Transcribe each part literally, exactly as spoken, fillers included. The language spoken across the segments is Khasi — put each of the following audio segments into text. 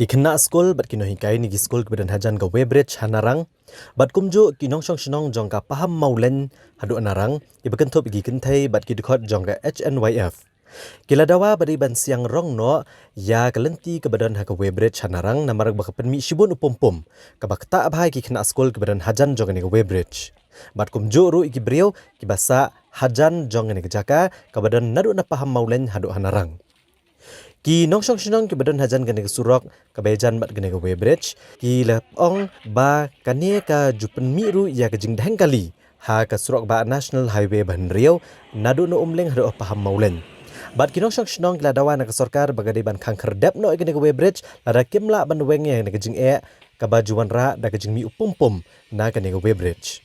Ki khynnah skul bad ki nonghikai na ki skul kiba don hajan ka weighbridge ha Narang bad kumjuh ki nongshong shnong jong ka Paham Mawlein haduh Narang kiba kynthup ïa ki kynthei bad ki dkhot jong ka H N Y F ki la dawa ba dei ban siang rong noh ïa ka lynti kaba don ha ka weighbridge ha Narang namar ba ka pynmih shibun u pum pum kaba ktah bha ïa ki khynnah skul kiba don hajan jong kane ka weighbridge bad kumjuh ruh ïa ki briew kiba sah hajan jong kane ka jaka kaba don naduh na Paham Mawlein haduh ha Narang. Ki nongshong shnong kiba don hajan kane ka surok kaba ïajan bad kane ka weighbridge ki la ong ba kane ka ju pynmih ruh ïa ka jingdheng kali ha ka surok ba National Highway ba hynriew naduh na Umling haduh Paham Mawlein. Bad ki nongshong shnong ki la dawa na ka sorkar ba ka dei ban khang khyrdep noh ïa kane ka weighbridge lada kim lah ban weng ïa kane ka jingeh kaba ju wanrah da ka jingmih u pum pum na kane ka weighbridge.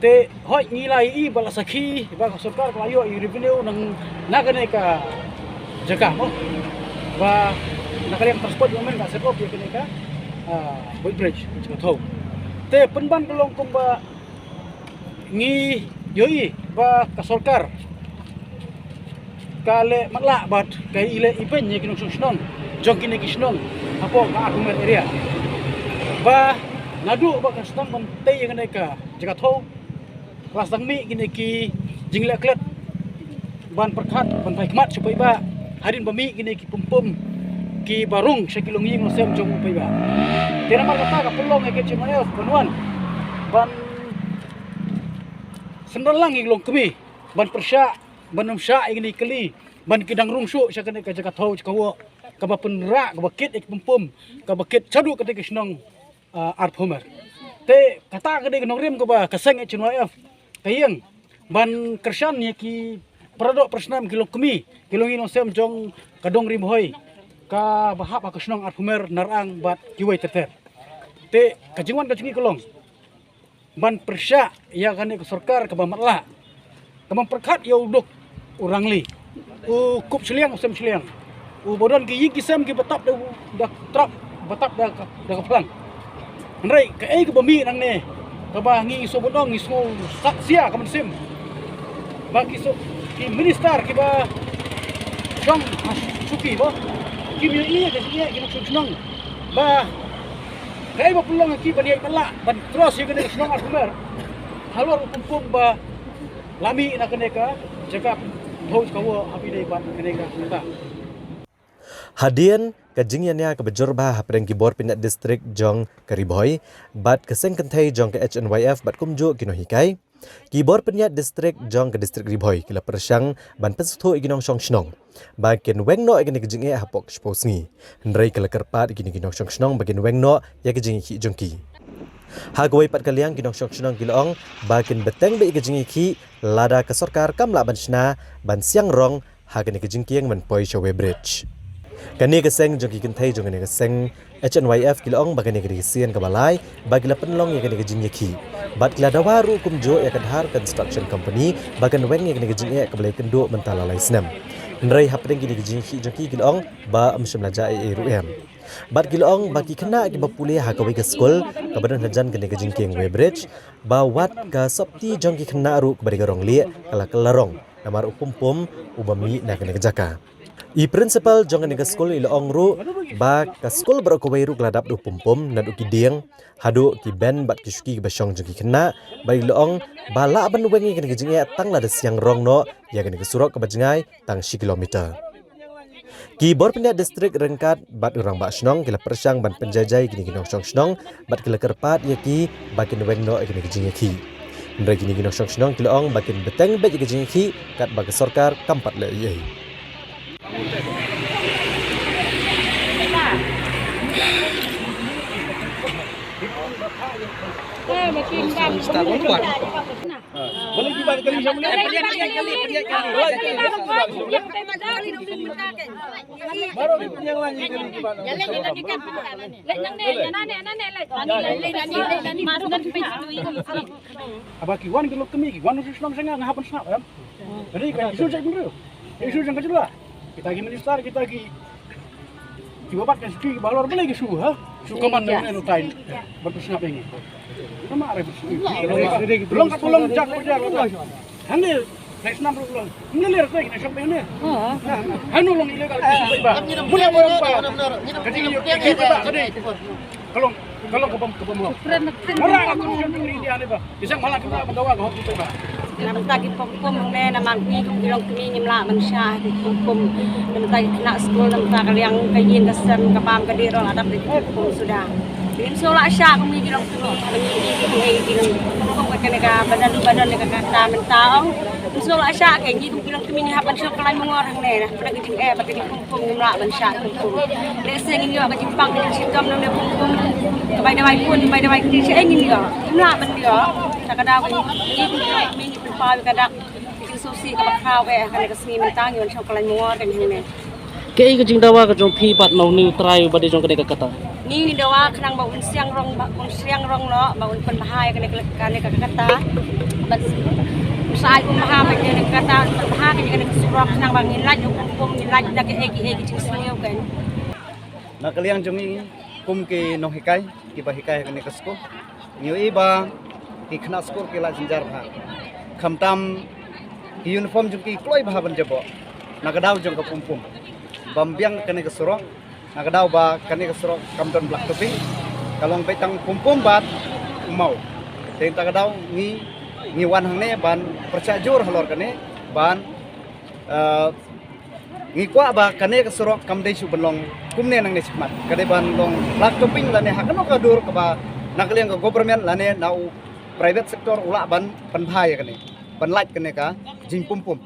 Te hoi ngi la ïohi ba la sakhi ba ka sorkar ka la ïoh ïa revenue nang na kane ka jaka mo. Ba na ka liang transport department ka set up ïa kane ka, ah, weighbridge ka thaw. Te pynban ka long kumba ngi ïohi ba ka sorkar ka leh matlah bad ka ïaleh ibeiñ ïa ki nongshong shnong jong kine ki shnong hapoh ka Arphumer area. Ba naduh ba ka sdang ban tei ïa kane ka jaka thaw, ka la sdang mih kine ki jingleh klet ban pyrkhat ban phai khmat sha u paidbah hadien ba mih kine ki pum pum kiba rung sha ki longïing longsem jong u paidbah. Te namar kata ka pynlong ïa ka H N Y F ban wan ban synran lang ïa ki longkmie ban pyrshah ban ym shah ïa kine ki kali ban ki dang rung shuh sha kane ka jaka thaw jaka woh kaba pynrah kaba kit ïa ki pum pum kaba kit shaduh kata ka shnong, ah, Arphumer. Te kata ka dei ka nongrim kaba ka seng H N Y F ka ïeng ban kyrshan ïa ki paradoh parasnam ki longkmie ki longïing longsem jong ka dong Ri Bhoi kaba hap ha ka shnong Arphumer, Narang bad kiwei ter ter. Te ka jingwan ka jong ngi ka long ban pyrshah ïa kane ka sorkar kaba matlah, kaba pyrkhat ïa u duk u rangli, u kup shiliang u sem shiliang, uba don ki ïing ki sem kiba tap da u, da trap, ba tap da ka, da ka phlang. Hynrei kaei kaba mih nangne kaba ngi sngewbha ngi sngewsaksia ka mynsiem ba ki so, ki minister kiba shong ha shuki ba kim ïohi ïa ka jingeh ki nongshong shnong ba kaei ba pynlong ïa ki ban ïaid matlah ban cross ïa kane ka shnong Arphumer halor u pum pum ba la mih na kane ka jaka thaw jaka woh ha pdeng bad kane ka kata. Hadien ka jingïania kaba jur bha hapdeng ki bor pynïaid district jong ka Ri Bhoi bad ka seng kynthei jong ka H N Y F bad kumjuh ki nonghikai, ki bor pynïaid district jong ka district Ri Bhoi ki la pyrshang ban pynsngewthuh ïa ki nongshong shnong ba kin weng noh ïa kane ka jingeh hapoh ka shiphew sngi. Hynrei ki la kyrpad ïa kine ki nongshong shnong ba kin weng noh ïa ka jingïakhih jong ki. Ha kawei pat ka liang ki nongshong shnong ki la ong ba kin bteng beit ïa ka jingïakhih lada ka sorkar kam lah ban shna ban siang rong ha kane ka jingkieng ban poi sha weighbridge. Kane ka seng jong ki kynthei jong kane ka seng H N Y F ki la ong ba kane ka dei ka sien kaba lai ba ki la pynlong ïa kane ka jingïakhih bad ki la dawa ruh kumjuh ïa ka Dhar Construction Company ba kan weng ïa kane ka jingeh kaba la ïakynduh mynta la lai snem. Hynrei hapdeng kine ka jingïakhih jong ki ki la ong ba ym shym la jah ei ei ruh em. Bad ki la ong ba ki khynnah kiba pule ha kawei ka skul kaba don hajan kane ka jingkieng weighbridge ba wat ka sopti jong ki khynnah ruh kaba dei ka rong lieh ka la kylla rong namar u pum pum uba mih na kane ka jaka. I principal jong kane ka skul i la ong ruh ba ka skul baroh kawei ruh ka la dap da u pum pum naduh ki dieng haduh ki bench bad ki shuki kiba shong jong ki khynnah bad i la ong ba lah ban weng ïa kane ka jingeh tang lada siang rong noh ïa kane ka surok kaba jngai tang shi kilometer. Ki bor pynïaid district ryngkat bad u rangbah shnong ki la pyrshang ban pynjaijai ïa kine ki nongshong shnong bad ki la kyrpad ïa ki ba kin weng noh ïa kine ki jingïakhih. Hynrei kine ki nongshong shnong ki la ong ba kin bteng beit ïa ki jingïakhih katba ka sorkar kam pat leh ei ei. Haba ki wan ki lok kmie ki wan shu shnong sha nga nga hap ban sngap em. Jadi ka issue jong ka jylla, kita ki minister, kita ki Kiba bat ka shuki kiba halor balei ki shu, ha? Shu command na uno uno time. Ban pynsngap ïa ngi. Namar are pynsngap. Long ka long jak ka jak. Hangne Next number long. Mula lir tu kita shop ni. Hanu long illegal. Ba. Mula orang ba. Kadi ni kita ba kadi. Kalong kalong kabam kabam long. Mula aku shop ni dia ni ba. Isang malah kita ba dawa ka hok kita ba. Namta ki pom pom ne namang ki kum ki long kmie ngim lah ban shah ki pom pom. Namta ki khynnah skul namta ka liang ka ïing ka sem ka bam ka dih rol adap ki pom pom suda. Ngim sngewlah shah kum ki long kmie ha ngi ki ki ki long pom pom ka ne ka badan badan ne ka kata mynta ong. Ngim sngewlah shah ke ngi kum ki long kmie ngi hap ban shong ka lain mangor hangne na. Pada ki jingeh ba ki pom pom ngim lah ban shah pom pom. Lehse ngin ïoh ka jingpang ka jingshitom nang ne pom pom. Ka bai dawai pun bai dawai kti sha ngin ïoh. Ngim lah ban ïoh. Ta ka daw ka ngi kum ki long kmie ngi pynpaw ka dak. Ka jingsngewsih kaba khraw eh ha kane ka sngi mynta ngi wan shong ka lain mangor ka ngi hangne. Kaei ka jingdawa ka jong phi bad na une u trai uba dei jong kane ka kata? Ngi dawa khnang ba un siang rong ba un siang rong noh ba un pynbha ïa kane ka kane ka kata. Bad un sa ai pynbha ba kane ka kata un pynbha kane kane ka surok khnang ba ngin lait ïa u pom pom ngin lait da kaei kaei ka jingsniew kan. Na ka liang jong ngi kum ki nonghikai kiba hikai ha kane ka skul. Ngi ïohi ba ki khynnah skul ki la jynjar bha. Khamtam ki uniform jong ki kloi bha ban jaboh. Na ka daw jong ka pum pum. Bym biang kane ka surok. Na ka daw ba kane ka surok kam don black topping. Ka long beit tang pum pum bad u maw. Te ta ka daw ngi ngi wan hangne ban pyrshah jur halor kane ban eh, ngi kwah ba kane ka surok kam dei shuh ban long kumne nangne shakhmat. Ka dei ban long black topping lane ha kano ka dur kaba na ka liang ka government lane na u private sector u lah ban pynbha ïa kane ban lait kane ka jingpum pum.